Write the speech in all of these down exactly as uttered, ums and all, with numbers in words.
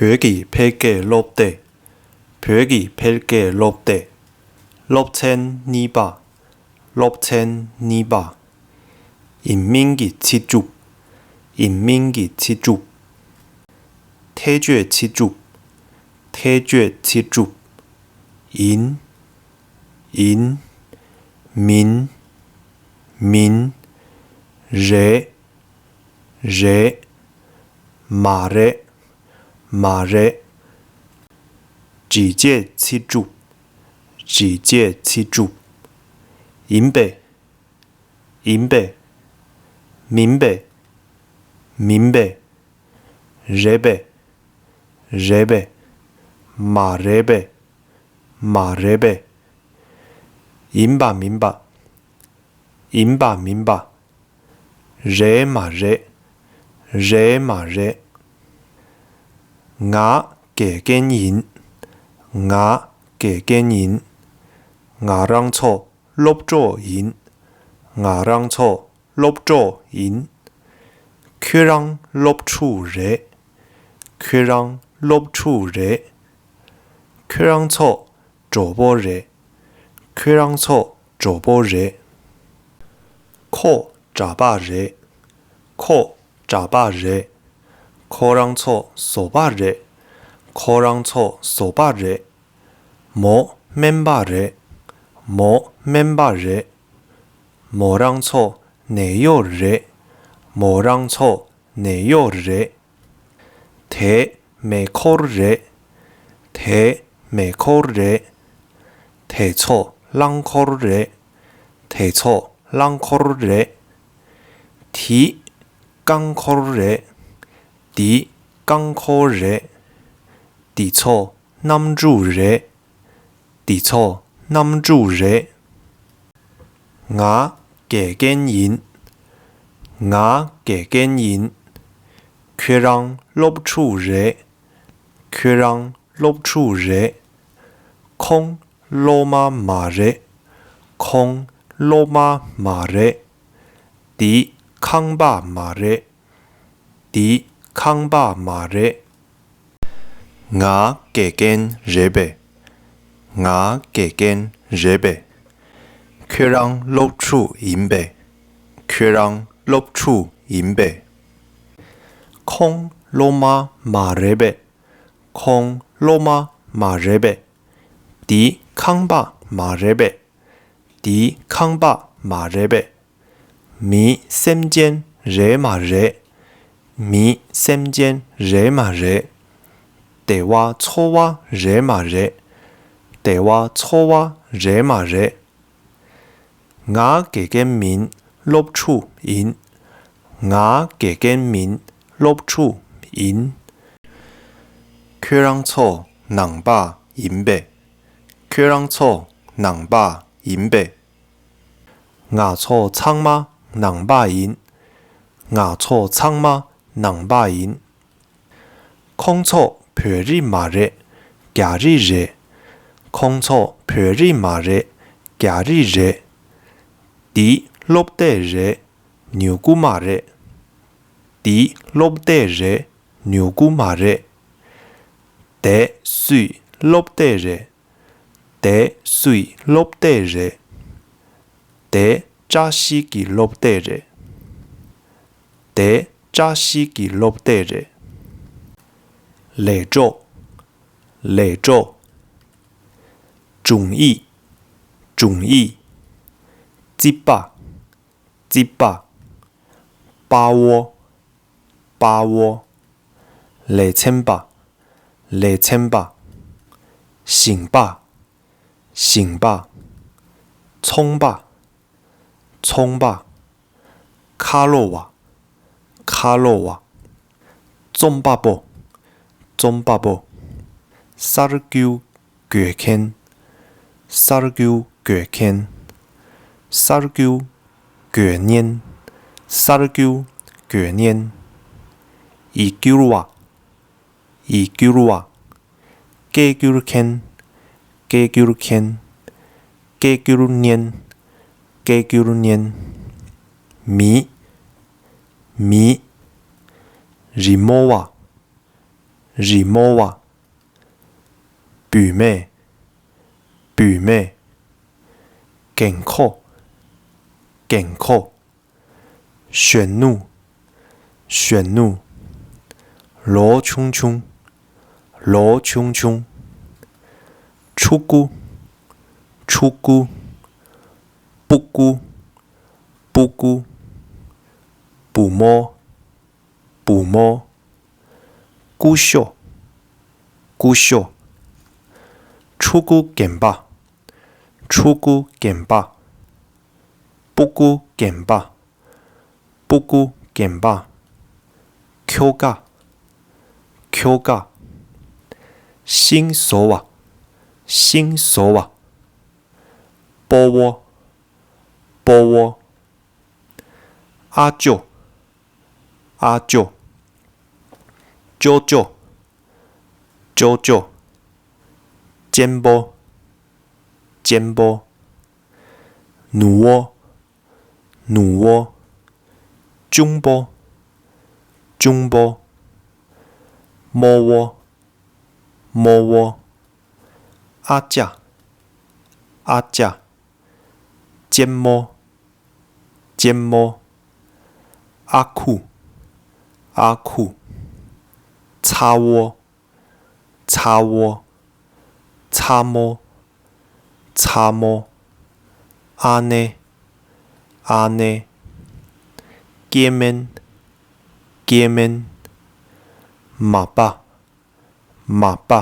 བོད་ཀྱི་འཕེལ་རྒྱས་སློབ་དེབ། བོད་ཀྱི་འཕེལ་རྒྱས་སློབ་དེབ། སློབ་ཚན་གཉིས་པ། སློབ་ཚན་གཉིས་པ། ཡིན་མིན་གྱི་ཚིག་གྲུབ། ཡིན་མིན་གྱི་ཚིག་གྲུབ། ཐད་བརྗོད་ཚིག་གྲུབ། ཐད་བརྗོད་ཚིག་གྲུབ། ཡིན། ཡིན། མིན། མིན། རེད། རེད། མ་རེད། མ་རེད། ཇི་བྱས་ཚིག་གྲུབ། ཇི་བྱས་ཚིག་གྲུབ། ཡིན་པས། ཡིན་པས། མིན་པས། མིན་པས། རེད་པས། རེད་པས། མ་རེད་པས། མ་རེད་པས། ཡིན་པ་མིན་པ། ཡིན་པ་མིན་པ། རེད་མ་རེད། རེད་མ་རེད། ང་དགེ་རྒན་ཡིན། ང་དགེ་རྒན་ཡིན། ང་རང་ཚོ་སློབ་གྲོགས་ཡིན། ང་རང་ཚོ་སློབ་གྲོགས་ཡིན། ཁྱོད་རང་སློབ་ཕྲུག་རེད། ཁྱོད་རང་སློབ་ཕྲུག་རེད། ཁྱོད་རང་ཚོ་གྲོགས་པོ་རེད། ཁྱོད་རང་ཚོ་གྲོགས་པོ་རེད། ཁོ་གྲྭ་པ་རེད། ཁོ་གྲྭ་པ་རེད། ཁོ་རང་ཚོ་བཟོ་པ་རེད། ཁོ་རང་ཚོ་བཟོ་པ་རེད། མོ་སྨན་པ་རེད། མོ་སྨན་པ་རེད། མོ་རང་ཚོ་ནད་གཡོག་རེད། མོ་རང་ཚོ་ནད་གཡོག་རེད། དེ་མེ་འཁོར་རེད། དེ་མེ་འཁོར་རེད། དེ་ཚོ་རླངས་འཁོར་རེད། དེ་ཚོ་རླངས་འཁོར་རེད། དེ་རྐང་འཁོར་རེད། འདི་རྐང་འཁོར་རེད། འདི་ཚོ་གནམ་གྲུ་རེད། འདི་ཚོ་གནམ་གྲུ་རེད། ང་དགེ་རྒན་ཡིན། ང་དགེ་རྒན་ཡིན། ཁྱོད་རང་སློབ་ཕྲུག་རེད། ཁྱོད་རང་སློབ་ཕྲུག་རེད། ཁོང་སློབ་མ་མ་རེད། ཁོང་སློབ་མ་མ་རེད། འདི་ཁང་པ་མ་རེད། འདི་ཁང་པ་མ་རེད། ང་དགེ་རྒན་རེད་པས། ང་དགེ་རྒན་རེད་པས། ཁྱོད་རང་སློབ་ཕྲུག་ཡིན་པས། ཁྱོད་རང་སློབ་ཕྲུག་ཡིན་པས། ཁོང་སློབ་མ་མ་རེད་པས། ཁོང་སློབ་མ་མ་རེད་པས། འདི་ཁང་པ་མ་རེད་པས། འདི་ཁང་པ་མ་རེད་པས། མི་སེམས་ཅན་རེད་མ་རེད། མི་སེམས་ཅན་རེད་མ་རེད། བདེ་བ་འཚོ་བ་རེད་མ་རེད། བདེ་བ་འཚོ་བ་རེད་མ་རེད། ང་དགེ་རྒན་མིན། སློབ་ཕྲུག་ཡིན། ང་དགེ་རྒན་མིན། སློབ་ཕྲུག་ཡིན། ཁྱོད་རང་ཚོ་ནང་པ་ཡིན་པས། ཁྱོད་རང་ཚོ་ནང་པ་ཡིན་པས། ང་ཚོ་ཚང་མ་ནང་པ་ཡིན། ང་ཚོ་ཚང་མ་ནང་པ་ཡིན། ཁོང་ཚོ་བོད་རིགས་མ་རེད། རྒྱ་རིགས་རེད། ཁོང་ཚོ་བོད་རིགས་མ་རེད། རྒྱ་རིགས་རེད། འདི་སློབ་དེབ་རེད། ཉོ་གི་མ་རེད། འདི་སློབ་དེབ་རེད། ཉོ་གི་མ་རེད། དེ་སུའི་སློབ་དེབ་རེད། དེ་སུའི་སློབ་དེབ་རེད། དེ་བཀྲ་ཤིས་ཀྱི་སློབ་དེབ་རེད། དེ་བཀྲ་ཤིས་ཀྱི་སློབ་དེབ་རེད། ལས་གྲོགས། ལས་གྲོགས། དྲུང་ཡིག། དྲུང་ཡིག། རྩིས་པ། རྩིས་པ། དཔའ་བོ། དཔའ་བོ། ལས་ཚན་པ། ལས་ཚན་པ། ཞིང་པ། ཞིང་པ། ཚོང་པ། ཚོང་པ། ཁ་ལོ་བ། ཁ་ལོ་བ། རྩོམ་པ་པོ། རྩོམ་པ་པོ། གསར་འགྱུར་འགོད་མཁན། གསར་འགྱུར་འགོད་མཁན། གསར་འགྱུར་འགོད་མཁན། གསར་འགྱུར་འགོད་མཁན། ཡིག་སྒྱུར་བ། ཡིག་སྒྱུར་བ། སྐད་སྒྱུར་མཁན། སྐད་སྒྱུར་མཁན། སྐད་སྒྱུར་མཁན། སྐད་སྒྱུར་མཁན། མི། མི། རི་མོ་བ། རི་མོ་བ། བུད་མེད། བུད་མེད། རྒན་འཁོགས། རྒན་འཁོགས། གཞོན་ནུ། གཞོན་ནུ། ལོ་ཆུང་ཆུང་། ལོ་ཆུང་ཆུང་། ཕྲུ་གུ། ཕྲུ་གུ། སྤུ་གུ། སྤུ་གུ། བུ་མོ། བུ་མོ། སྐུ་ཞབས། སྐུ་ཞབས། ཕྲུ་གུ་རྒན་པ། ཕྲུ་གུ་རྒན་པ། སྤུ་གུ་རྒན་པ། སྤུ་གུ་རྒན་པ། ཁྱོ་ག། ཁྱོ་ག། ཤིང་བཟོ་བ། ཤིང་བཟོ་བ། སྤོ་བོ། སྤོ་བོ། ཨ་ཅོ། ཨ་ཅོ། ཅོ་ཅོ། ཅོ་ཅོ། གཅེན་པོ། གཅེན་པོ། ནུ་བོ། ནུ་བོ། གཅུང་པོ། གཅུང་པོ། རྨོ་བོ། རྨོ་བོ། ཨ་ཅག། ཨ་ཅག། གཅེན་མོ། གཅེན་མོ། ཨ་ཁུ། ཨ་ཁུ། ཚ་བོ། ཚ་བོ། ཚ་མོ། ཚ་མོ། ཨ་ནེ། ཨ་ནེ། སྐྱེ་དམན། སྐྱེ་དམན། མ་པ། མ་པ།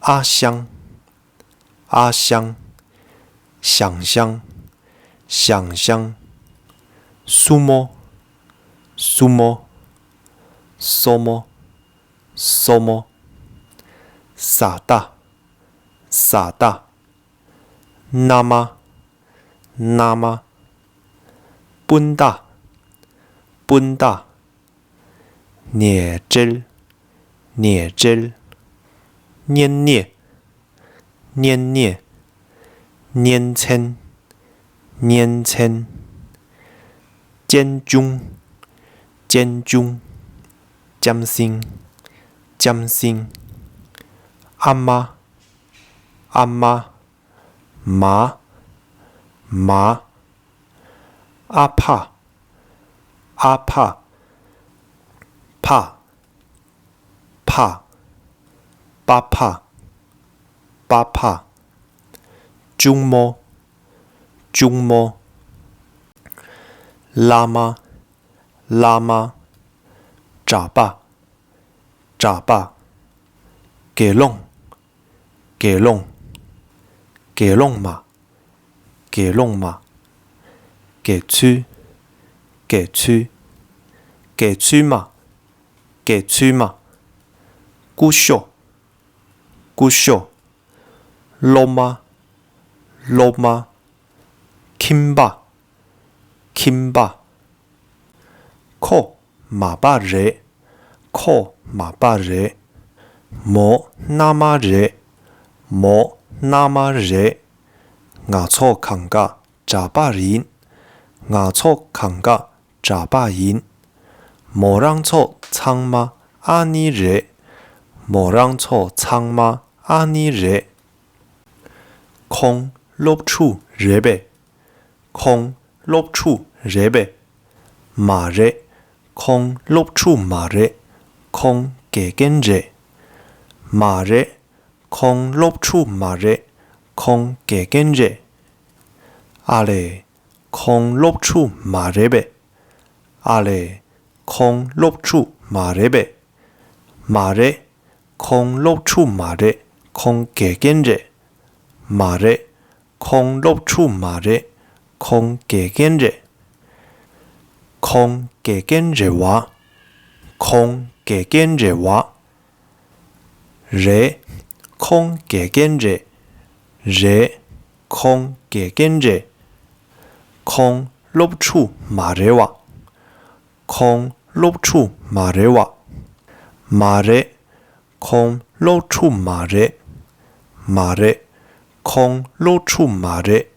ཨ་ཞང་། ཨ་ཞང་། ཞང་ཞང་། ཞང་ཞང་། སྲུ་མོ། སྲུ་མོ། སྲུ་མོ། སྲུ་མོ། བཟའ་ཟླ། བཟའ་ཟླ། མནའ་མ། མནའ་མ། སྤུན་ཟླ། སྤུན་ཟླ། ཉེ་འབྲེལ། ཉེ་འབྲེལ། གཉེན་ཉེ། གཉེན་ཉེ། གཉེན་ཚན། གཉེན་ཚན། གཅེན་གཅུང་། གཅེན་གཅུང་། ལྕམ་སྲིང་། ལྕམ་སྲིང་། ཨ་མ། ཨ་མ། མ། མ། ཨ་ཕ། ཨ་ཕ། ཕ། ཕ། པ་ཕ། པ་ཕ། གཅུང་མོ། གཅུང་མོ། བླ་མ། བླ་མ། གྲྭ་པ། གྲྭ་པ། དགེ་སློང་། དགེ་སློང་། དགེ་སློང་མ། དགེ་སློང་མ། དགེ་ཚུལ། དགེ་ཚུལ། དགེ་ཚུལ་མ། དགེ་ཚུལ་མ། སྐུ་ཞབས། སྐུ་ཞབས། སློབ་མ། སློབ་མ། ཁྱིམ་པ། ཁྱིམ་པ། ཁོ་མ་པ་རེད། ཁོ་མ་པ་རེད། མོ་མནའ་མ་རེད། མོ་མནའ་མ་རེད། ང་ཚོ་གང་ག་འདྲ་པར་ཡིན། ང་ཚོ་གང་ག་འདྲ་པར་ཡིན། མོ་རང་ཚོ་ཚང་མ་ཨ་ནི་རེད། མོ་རང་ཚོ་ཚང་མ་ཨ་ནི་རེད། ཁོང་སློབ་ཕྲུག་རེད་པས། ཁོང་སློབ་ཕྲུག་རེད་པས། མ་རེད། ཁོང་སློབ་ཕྲུག་མ་རེད། ཁོང་དགེ་རྒན་རེད། མ་རེད། ཁོང་སློབ་ཕྲུག་མ་རེད། ཁོང་དགེ་རྒན་རེད། ཨ་ལས། ཁོང་སློབ་ཕྲུག་མ་རེད་པས། ཨ་ལས། ཁོང་སློབ་ཕྲུག་མ་རེད་པས། མ་རེད། ཁོང་སློབ་ཕྲུག་མ་རེད། ཁོང་དགེ་རྒན་རེད། མ་རེད། ཁོང་སློབ་ཕྲུག་མ་རེད། ཁོང་དགེ་རྒན་རེད། ཁོང་དགེ་རྒན་རེད་བ། ཁོང་དགེ་རྒན་རེད་བ། རེད། ཁོང་དགེ་རྒན་རེད། རེད། ཁོང་དགེ་རྒན་རེད། ཁོང་སློབ་ཕྲུག་མ་རེད་བ། ཁོང་སློབ་ཕྲུག་མ་རེད་བ། མ་རེད། ཁོང་སློབ་ཕྲུག་མ་རེད། མ་རེད། ཁོང་སློབ་ཕྲུག་མ་རེད།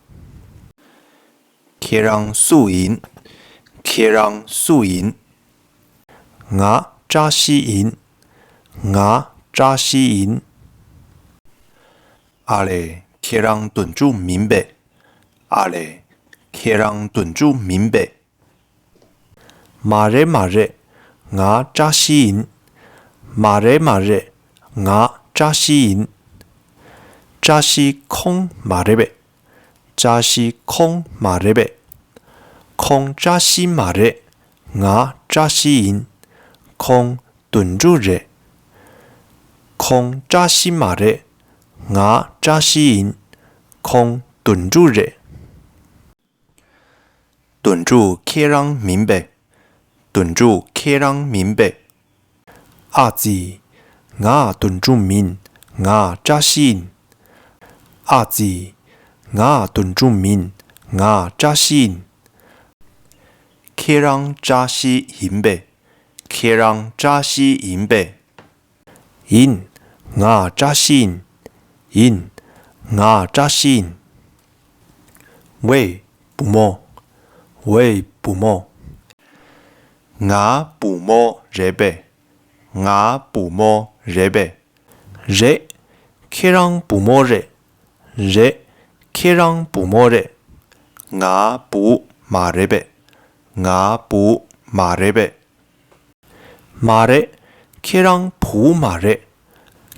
ཁྱེད་རང་སུ་ཡིན། ཁྱེད་རང་སུ་ཡིན། ང་བཀྲ་ཤིས་ཡིན། ང་བཀྲ་ཤིས་ཡིན། ཨ་ལས། ཁྱེད་རང་དོན་གཅོད་མིན་པས། ཨ་ལས། ཁྱེད་རང་དོན་གཅོད་མིན་པས། མ་རེད་མ་རེད། ང་བཀྲ་ཤིས་ཡིན། མ་རེད་མ་རེད། ང་བཀྲ་ཤིས་ཡིན། བཀྲ་ཤིས་ཁོང་མ་རེད་པས། བཀྲ་ཤིས་ཁོང་མ་རེད་པས། ཁོང་བཀྲ་ཤིས་མ་རེད། ང་བཀྲ་ཤིས་ཡིན། ཁོང་དོན་གྲུབ་རེད། ཁོང་བཀྲ་ཤིས་མ་རེད། ང་བཀྲ་ཤིས་ཡིན། ཁོང་དོན་གྲུབ་རེད། དོན་གྲུབ་ཁྱེད་རང་མིན་པས། དོན་གྲུབ་ཁྱེད་རང་མིན་པས། ཨ་ཙི། ང་དོན་གྲུབ་མིན། ང་བཀྲ་ཤིས་ཡིན། ཨ་ཙི། ང་དོན་གྲུབ་མིན། ང་བཀྲ་ཤིས་ཡིན། ཁྱེད་རང་བཀྲ་ཤིས་ཡིན་པས། ཁྱེད་རང་བཀྲ་ཤིས་ཡིན་པས། ཡིན། ང་བཀྲ་ཤིས་ཡིན། ཡིན། ང་བཀྲ་ཤིས་ཡིན། ཝེ། བུ་མོ། ཝེ། བུ་མོ། ང་བུ་མོ་རེད་པས། ང་བུ་མོ་རེད་པས། རེད། ཁྱེད་རང་བུ་མོ་རེད། རེད། ཁྱེད་རང་བུ་མོ་རེད། ང་བུ་མ་རེད་པས། ང་བུ་མ་རེད་པས། མ་རེད། ཁྱེད་རང་བུ་མ་རེད།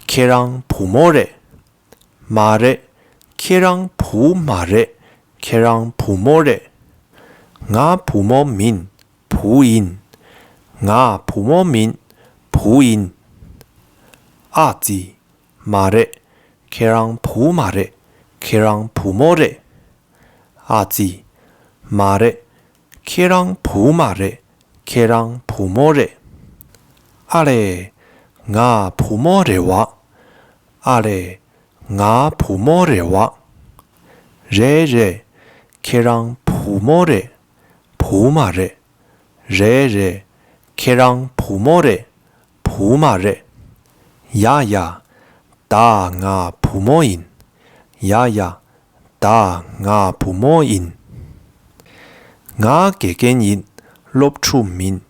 ཁྱེད་རང་བུ་མོ་རེད། མ་རེད། ཁྱེད་རང་བུ་མ་རེད། ཁྱེད་རང་བུ་མོ་རེད། ང་བུ་མོ་མིན། བུ་ཡིན། ང་བུ་མོ་མིན། བུ་ཡིན། ཨ་ཙི། མ་རེད། ཁྱེད་རང་བུ་མ་རེད། ཁྱེད་རང་བུ་མོ་རེད། ཨ་ཙི། མ་རེད། ཁྱེད་རང་བུ་མ་རེད། ཁྱེད་རང་བུ་མོ་རེད། ཨ་ལས། ང་བུ་མོ་རེད་བ། ཨ་ལས། ང་བུ་མོ་རེད་བ། རེད་རེད། ཁྱེད་རང་བུ་མོ་རེད། བུ་མ་རེད། རེད་རེད། ཁྱེད་རང་བུ་མོ་རེད། བུ་མ་རེད། ཡ་ཡ། ད་ང་བུ་མོ་ཡིན། ཡ་ཡ། ད་ང་བུ་མོ་ཡིན། ང་དགེ་རྒན་ཡིན། སློབ་ཕྲུག་མིན།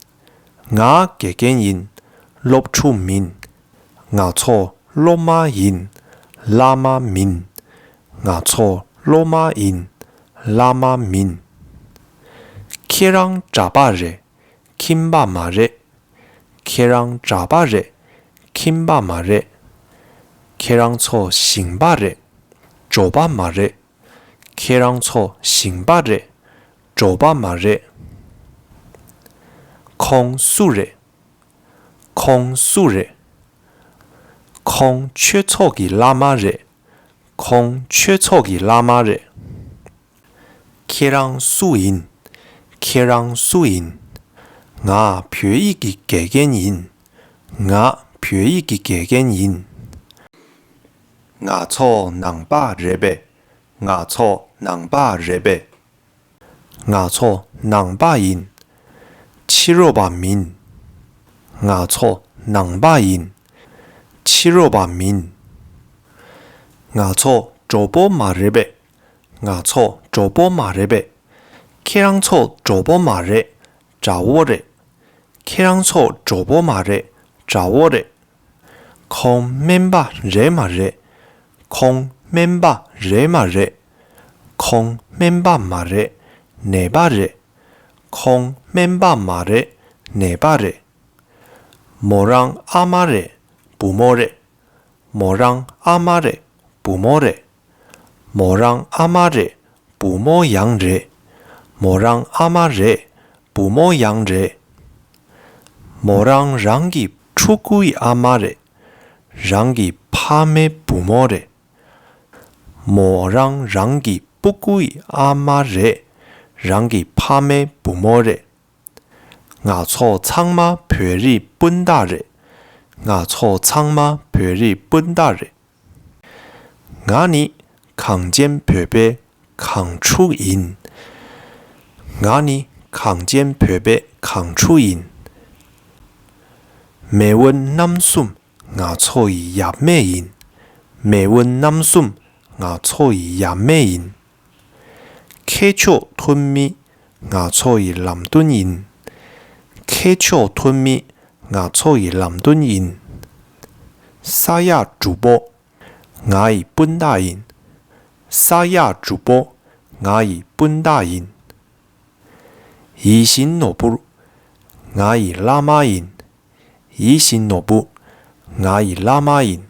ང་དགེ་རྒན་ཡིན། སློབ་ཕྲུག་མིན། ང་ཚོ་སློབ་མ་ཡིན། བླ་མ་མིན། ང་ཚོ་སློབ་མ་ཡིན། བླ་མ་མིན། ཁྱེད་རང་གྲྭ་པ་རེད། ཁྱིམ་པ་མ་རེད། ཁྱེད་རང་གྲྭ་པ་རེད། ཁྱིམ་པ་མ་རེད། ཁྱེད་རང་ཚོ་ཞིང་པ་རེད། འབྲོག་པ་མ་རེད། ཁྱེད་རང་ཚོ་ཞིང་པ་རེད། འབྲོག་པ་མ་རེད། ཁོང་སུ་རེད། ཁོང་སུ་རེད། ཁོང་ཆོས་ཚོགས་ཀྱི་བླ་མ་རེད། ཁོང་ཆོས་ཚོགས་ཀྱི་བླ་མ་རེད། ཁྱེད་རང་སུ་ཡིན། ཁྱེད་རང་སུ་ཡིན། ང་བོད་ཡིག་གི་དགེ་རྒན་ཡིན། ང་བོད་ཡིག་གི་དགེ་རྒན་ཡིན། ང་ཚོ་ནང་པ་རེད་པས། ང་ཚོ་ནང་པ་རེད་པས། ང་ཚོ་ནང་པ་ཡིན། ཕྱི་རོལ་པ་མིན། ང་ཚོ་ནང་པ་ཡིན། ཕྱི་རོལ་པ་མིན། ང་ཚོ་གྲོགས་པོ་མ་རེད་པས། ང་ཚོ་གྲོགས་པོ་མ་རེད་པས། ཁྱེད་རང་ཚོ་གྲོགས་པོ་མ་རེད། དགྲ་བོ་རེད། ཁྱེད་རང་ཚོ་གྲོགས་པོ་མ་རེད། དགྲ་བོ་རེད། ཁོང་སྨན་པ་རེད་མ་རེད། ཁོང་སྨན་པ་རེད་མ་རེད། ཁོང་སྨན་པ་མ་རེད། ནད་པ་རེད། ཁོང་སྨན་པ་མ་རེད། ནད་པ་རེད། མོ་རང་ཨ་མ་རེད། བུ་མོ་རེད། མོ་རང་ཨ་མ་རེད། བུ་མོ་རེད། མོ་རང་ཨ་མ་རེད། བུ་མོ་ཡང་རེད། མོ་རང་ཨ་མ་རེད། བུ་མོ་ཡང་རེད། མོ་རང་རང་གི་ཕྲུ་གུའི་ཨ་མ་རེད། རང་གི་ཕ་མའི་བུ་མོ་རེད། མོ་རང་རང་གི་སྤུ་གུའི་ཨ་མ་རེད། རང་གི་ཕ་མའི་བུ་མོ་རེད། ང་ཚོ་ཚང་མ་བོད་རིགས་སྤུན་ཟླ་རེད། ང་ཚོ་ཚང་མ་བོད་རིགས་སྤུན་ཟླ་རེད། ང་ནི་གངས་ཅན་བོད་པའི་གངས་ཕྲུག་ཡིན། ང་ནི་གངས་ཅན་བོད་པའི་གངས་ཕྲུག་ཡིན། མེས་དབོན་རྣམ་གསུམ་ང་ཚོ་ཡི་ཡབ་མེས་ཡིན། མེས་དབོན་རྣམ་གསུམ་ང་ཚོ་ཡི་ཡབ་མེས་ཡིན། མཁས་མཆོག་ཐོན་མི་ང་ཚོ་ཡི་ལམ་སྟོན་ཡིན། མཁས་མཆོག་ཐོན་མི་ང་ཚོ་ཡི་ལམ་སྟོན་ཡིན། ས་ཡ་དྲུག་པོ། ང་ཡི་སྤུན་ཟླ་ཡིན། ས་ཡ་དྲུག་པོ། ང་ཡི་སྤུན་ཟླ་ཡིན། ཡིད་བཞིན་ནོར་བུ། ང་ཡི་བླ་མ་ཡིན། ཡིད་བཞིན་ནོར་བུ། ང་ཡི་བླ་མ་ཡིན།